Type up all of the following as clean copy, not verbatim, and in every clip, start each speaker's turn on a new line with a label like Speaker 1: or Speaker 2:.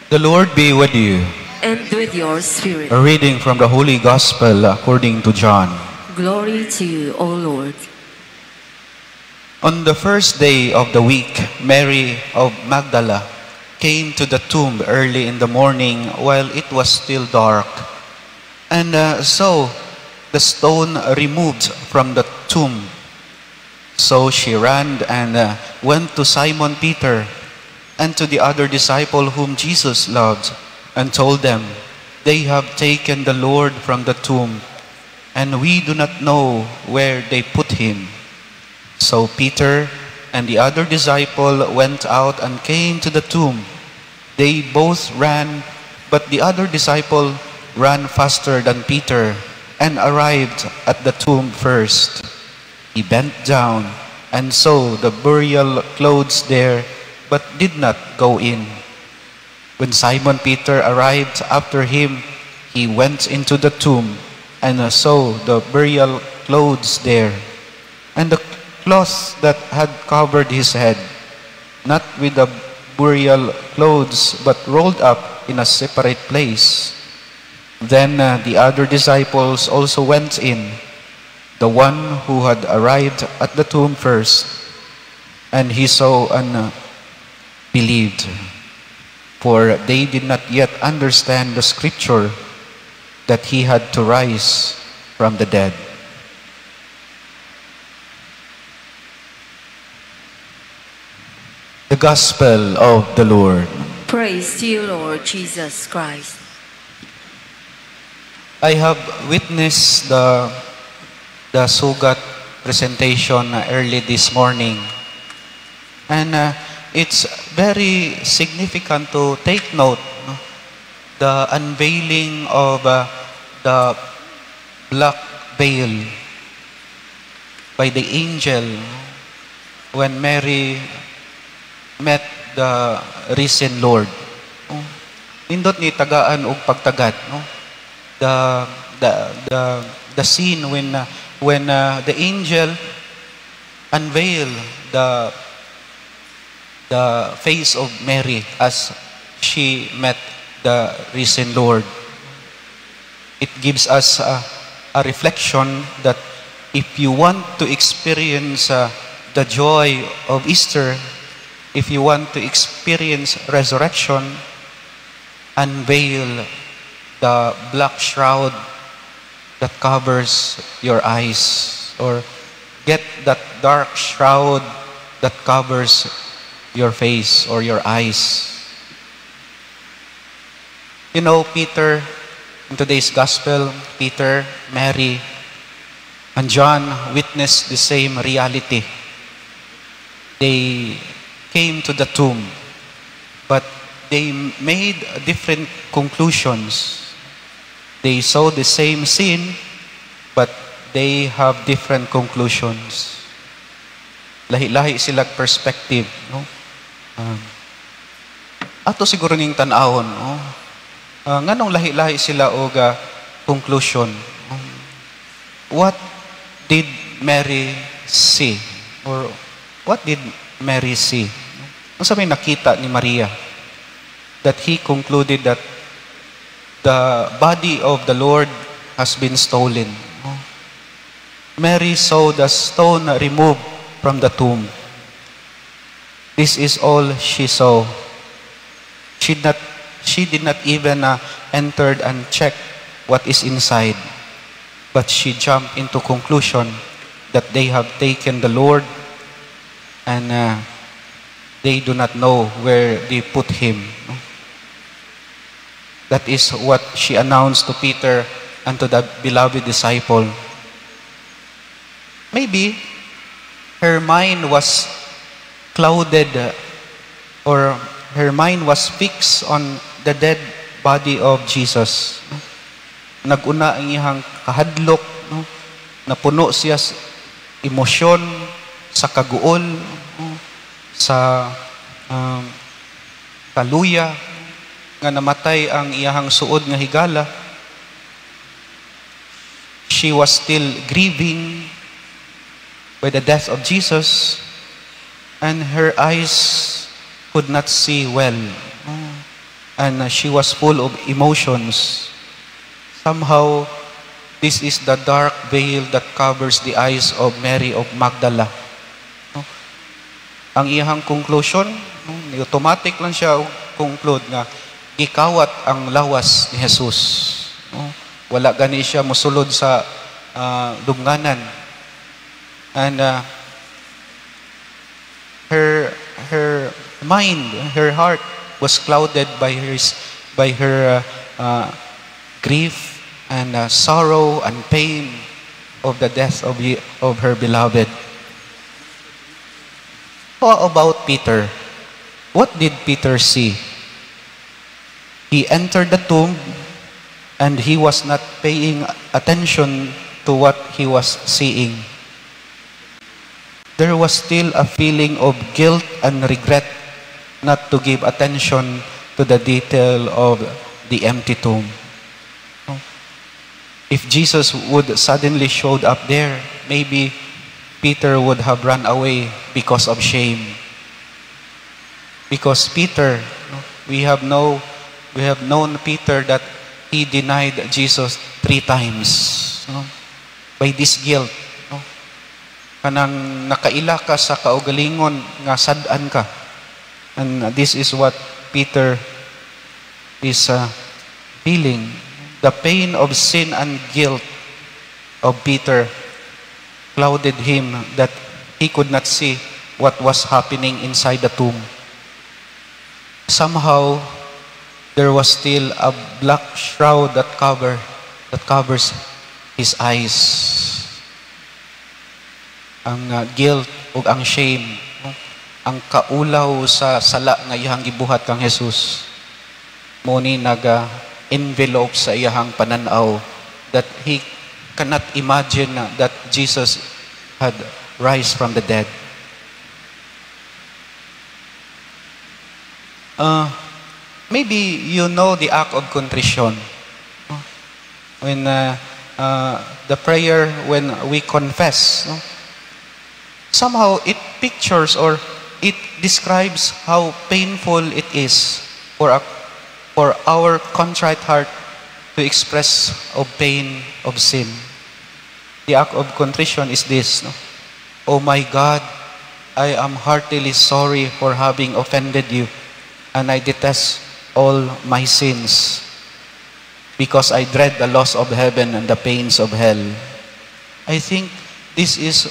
Speaker 1: The Lord be with you.
Speaker 2: And with your spirit.
Speaker 1: A reading from the Holy Gospel according to John.
Speaker 2: Glory to you, O Lord.
Speaker 1: On the first day of the week, Mary of Magdala came to the tomb early in the morning while it was still dark, and saw the stone removed from the tomb. So she ran and went to Simon Peter and to the other disciple whom Jesus loved, and told them, "They have taken the Lord from the tomb, and we do not know where they put him." So Peter and the other disciple went out and came to the tomb. They both ran, but the other disciple ran faster than Peter and arrived at the tomb first. He bent down and saw the burial clothes there, but did not go in. When Simon Peter arrived after him, he went into the tomb and saw the burial clothes there, and the cloth that had covered his head, not with the burial clothes, but rolled up in a separate place. Then the other disciples also went in, the one who had arrived at the tomb first, and he saw and believed. For they did not yet understand the scripture that he had to rise from the dead. The Gospel of the Lord.
Speaker 2: Praise to you, Lord Jesus Christ.
Speaker 1: I have witnessed the Sugat presentation early this morning. And it's very significant to take note, no, the unveiling of the black veil by the angel when Mary met the risen Lord. Oh, nindot ni tagaan og pagtagad, no? The scene when the angel unveiled the face of Mary as she met the risen Lord. It gives us a reflection that if you want to experience the joy of Easter, if you want to experience resurrection, unveil the black shroud that covers your eyes, or get that dark shroud that covers your face or your eyes. Peter, in today's gospel, Peter, Mary, and John witnessed the same reality. They came to the tomb, but they made different conclusions. They saw the same scene, but they have different conclusions. Lahi-lahi sila perspective, no? Ato siguro ning tan-awon, no? Nganong lahi-lahi sila og conclusion? What did Mary see? Or what did Mary see? Unsa may nakita ni Maria that he concluded that the body of the Lord has been stolen? Mary saw the stone removed from the tomb. This is all she saw. She did not even entered and check what is inside. But she jumped into conclusion that they have taken the Lord and they do not know where they put him. That is what she announced to Peter and to the beloved disciple. Maybe her mind was clouded or her mind was fixed on the dead body of Jesus. Nag-una ang iyang kahadlok, no? Napuno siya sa emosyon, sa kaguol, no? Sa kaluya, nga namatay ang iyahang suod nga higala. She was still grieving by the death of Jesus, and her eyes could not see well. Oh. And she was full of emotions. Somehow, this is the dark veil that covers the eyes of Mary of Magdala. No? Ang iyang conclusion, no, automatic lang siya conclude nga gikawat ang lawas ni Jesus. No? Wala gani siya mosulod sa lubnganan. And her mind, her heart was clouded by her grief and sorrow and pain of the death of her beloved. How about Peter? What did Peter see? He entered the tomb and he was not paying attention to what he was seeing. There was still a feeling of guilt and regret not to give attention to the detail of the empty tomb. If Jesus would suddenly showed up there, maybe Peter would have run away because of shame. Because Peter, no, we have known Peter that he denied Jesus three times. No? By this guilt. No? Kanang nakaila ka sa kaugalingon nga sad-an ka. And this is what Peter is feeling. The pain of sin and guilt of Peter clouded him that he could not see what was happening inside the tomb. Somehow, there was still a black shroud that covers his eyes. Ang guilt ug ang shame, no? Ang kaulaw sa sala nga iyang gibuhat kang Jesus. Mao ni naga envelope sa iyang pananaw that he cannot imagine that Jesus had rise from the dead. Maybe you know the act of contrition. When the prayer, when we confess, no? Somehow it pictures or it describes how painful it is for our contrite heart to express of pain of sin. The act of contrition is this, no? "Oh my God, I am heartily sorry for having offended you, and I detest all my sins because I dread the loss of heaven and the pains of hell." I think this is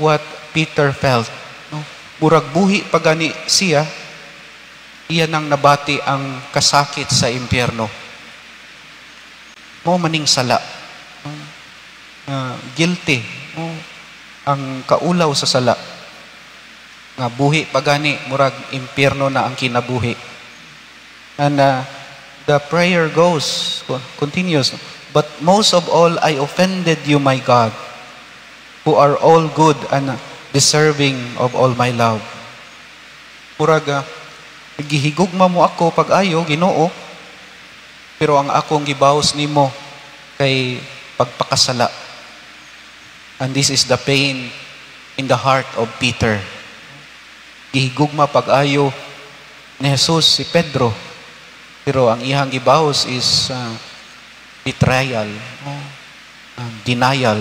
Speaker 1: what Peter felt. No? Murag buhi pa gani siya, iya nang nabati ang kasakit sa impyerno. Mao maning sala. No? Guilty. No? Ang kaulaw sa sala. Nga buhi pa gani, murag impyerno na ang kinabuhi. And the prayer goes, continues, "But most of all, I offended you, my God, who are all good and deserving of all my love." Murag, gihigugma mo ako pag-ayo, Ginoo, pero ang akong gibalos nimo kay pagpakasala. And this is the pain in the heart of Peter. Gihigugma pag-ayo ni Jesus si Pedro, pero ang iyang gibalos is betrayal, no? Denial.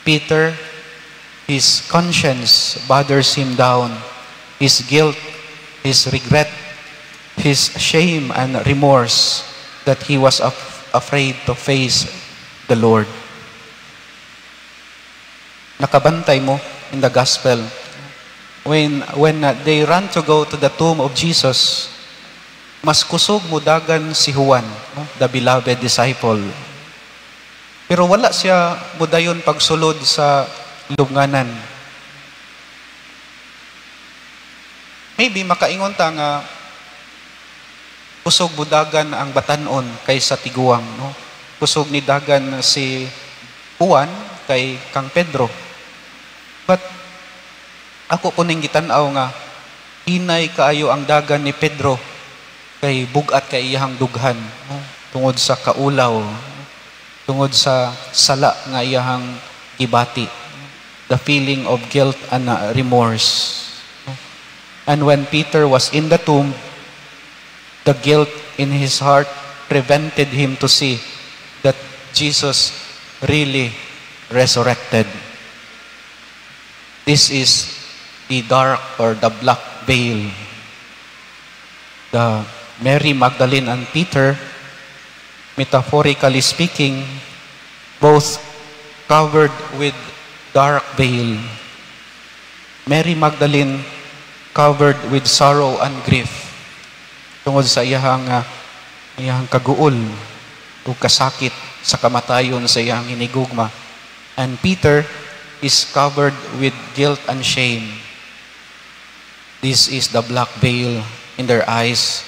Speaker 1: Peter, his conscience bothers him down. His guilt, his regret, his shame and remorse that he was afraid to face the Lord. Nakabantay mo in the gospel. When they ran to go to the tomb of Jesus, mas kusog mo dagan si Juan, no? The beloved disciple. Pero wala siya mudayon pagsulod sa lubnganan. Maybe makaingon ta nga kusog budagan ang batanon kaysa tiguang, no? Kusog ni dagan si Juan kay kang Pedro. But ako po ning gitan-aw nga hinay kaayo ang dagan ni Pedro kay bug-at kay iyang dughan, no? Tungod sa kaulaw, tungod sa sala nga iyang gibati, the feeling of guilt and remorse. And when Peter was in the tomb, The guilt in his heart prevented him to see that Jesus really resurrected. This is the dark or the black veil. The Mary Magdalene and Peter, metaphorically speaking, both covered with dark veil. Mary Magdalene covered with sorrow and grief tungod sa iyahang kaguol o kasakit sa kamatayon sa iyahang hinigugma. And Peter is covered with guilt and shame. This is the black veil in their eyes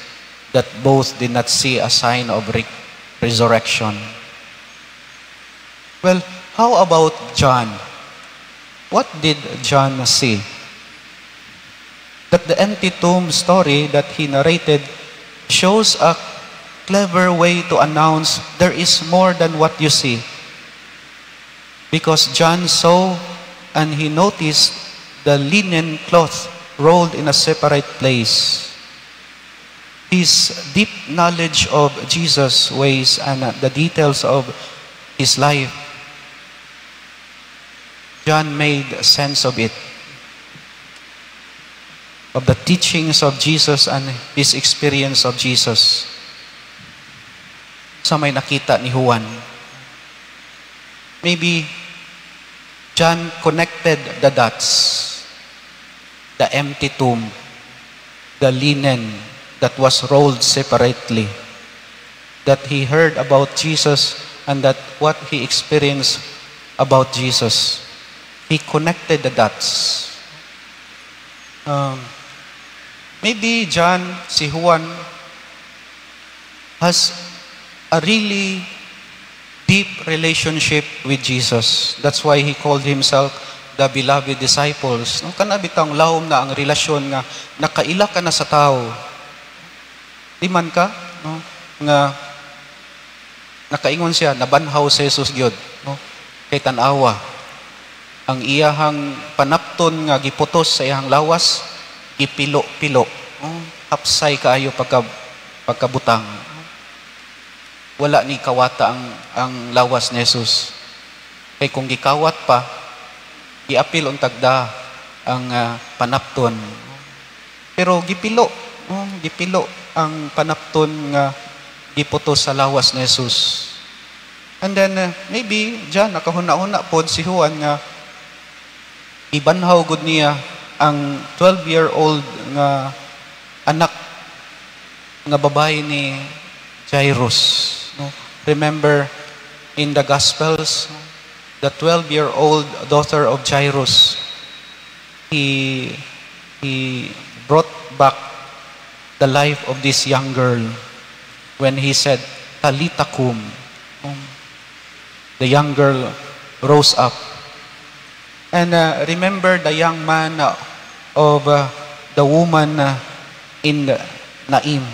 Speaker 1: that both did not see a sign of resurrection. Well, how about John? What did John see? That the empty tomb story that he narrated shows a clever way to announce there is more than what you see. Because John saw and he noticed the linen cloth rolled in a separate place. His deep knowledge of Jesus' ways and the details of his life, John made sense of it, of the teachings of Jesus and his experience of Jesus. Sa may nakita ni Juan. Maybe John connected the dots, the empty tomb, the linen that was rolled separately, that he heard about Jesus and that what he experienced about Jesus. He connected the dots. Maybe John, si Juan, has a really deep relationship with Jesus. That's why he called himself the beloved disciples. No, kana bitang lawom na ang relasyon nga nakaila ka na sa tao. Di man ka, no? Nga nakaingon siya, nabanhaw si Jesus gyud, no? Kay tan-awa ang iyahang panapton nga giputos sa iyahang lawas, gipilo-pilo. Oh, hapsay kaayo pagkabutang. Wala ni kawata ang lawas ni Jesus. Kay kung gikawat pa, giapil untag da ang panapton. Pero gipilo, oh, gipilo ang panapton nga giputos sa lawas ni Jesus. And then maybe diyan nakahuna-huna pod si Juan nga ibanhaw gud niya ang 12-year-old nga anak nga babae ni Jairus. No? Remember in the Gospels, the 12-year-old daughter of Jairus, he brought back the life of this young girl when he said, "Talita kum." The young girl rose up. And remember the young man of the woman in Naim.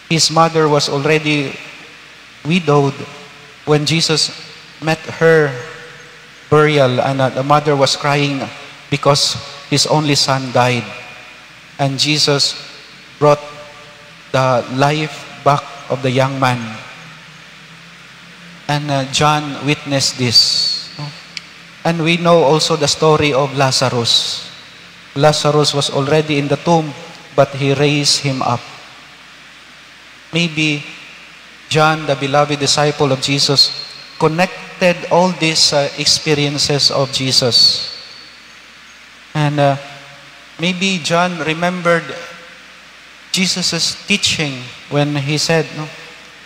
Speaker 1: His mother was already widowed when Jesus met her burial, and the mother was crying because his only son died. And Jesus brought the life back of the young man. And John witnessed this. And we know also the story of Lazarus. Lazarus was already in the tomb, but he raised him up. Maybe John, the beloved disciple of Jesus, connected all these experiences of Jesus. And maybe John remembered Jesus' teaching when he said, no,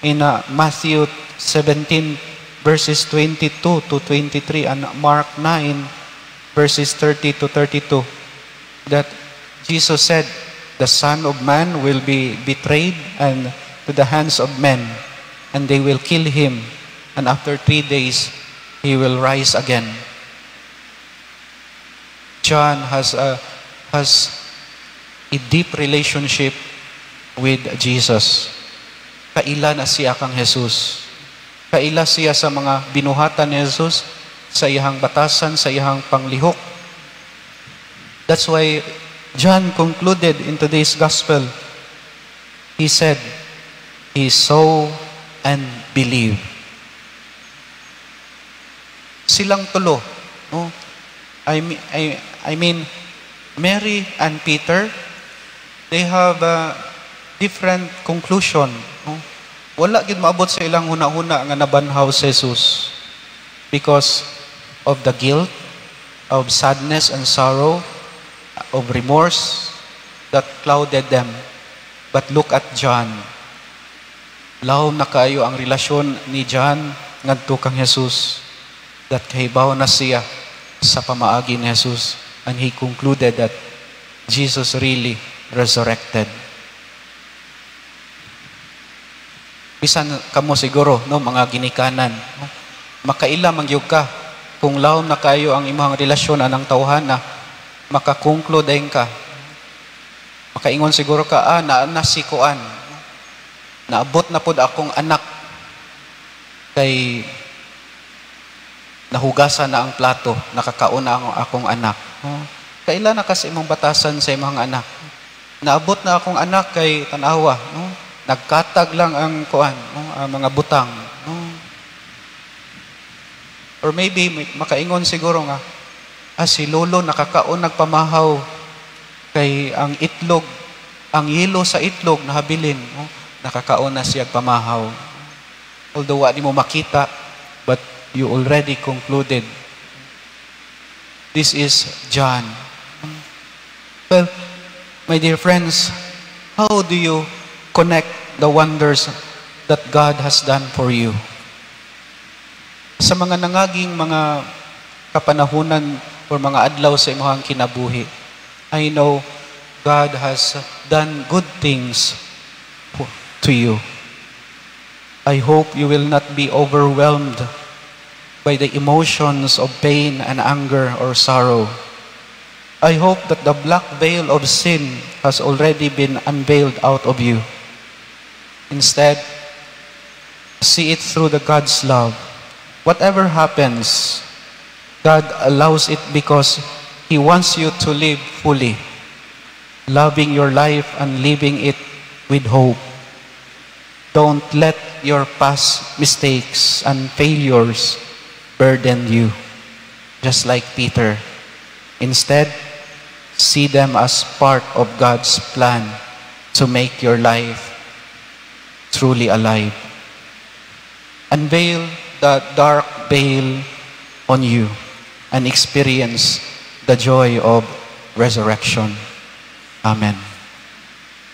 Speaker 1: in Matthew 17 verses 22 to 23 and Mark 9 verses 30 to 32 that Jesus said, "The Son of Man will be betrayed and to the hands of men, and they will kill him, and after 3 days he will rise again." John has a deep relationship with Jesus. Kaila na siya kang Jesus. Kaila siya sa mga binuhatan ni Jesus, sa iyahang batasan, sa iyahang panglihok. That's why John concluded in today's gospel, He said he saw and believed. Silang tulo, no? I mean, Mary and Peter, they have a different conclusion, no? Wala gyud maabot sa ilang huna-huna nga nabanhaw si Jesus because of the guilt, of sadness and sorrow, of remorse that clouded them. But look at John. Lawom na kaayo ang relasyon ni John ngadto kang Jesus that kahibaw na siya sa pamaagi ni Jesus, and he concluded that Jesus really resurrected. Bisan kamo siguro, no, mga ginikanan, no, makaila man gyud ka kung lawom na kaayo ang imong relasyon anang tawhana, makakonclude dayon ka. Makaingon siguro ka, "Ah, naa na si kuan. Naabot na pod akong anak kay nahugasan na ang plato, nakakaon na ang akong anak." Oh, kaila na kasi imong batasan sa imong anak. "Naabot na akong anak kay tanawa, no? Nagkatag lang ang kuan, no? Ang mga butang." No? Or maybe makaingon siguro nga, "Ah, si lolo nakakaon nagpamahaw kay ang itlog, ang yelo sa itlog nahabilin, no? Nakakaon na siya pamahaw." Although wa mo makita, but you already concluded. This is John. Well, my dear friends, how do you connect the wonders that God has done for you? Sa mga nangaging mga kapanahunan or mga adlaw sa imong kinabuhi, I know God has done good things to you. I hope you will not be overwhelmed by the emotions of pain and anger or sorrow. I hope that the black veil of sin has already been unveiled out of you. Instead, see it through the God's love. Whatever happens, God allows it because He wants you to live fully, loving your life and living it with hope. Don't let your past mistakes and failures burden you, just like Peter. Instead, see them as part of God's plan to make your life truly alive. Unveil the dark veil on you and experience the joy of resurrection. Amen.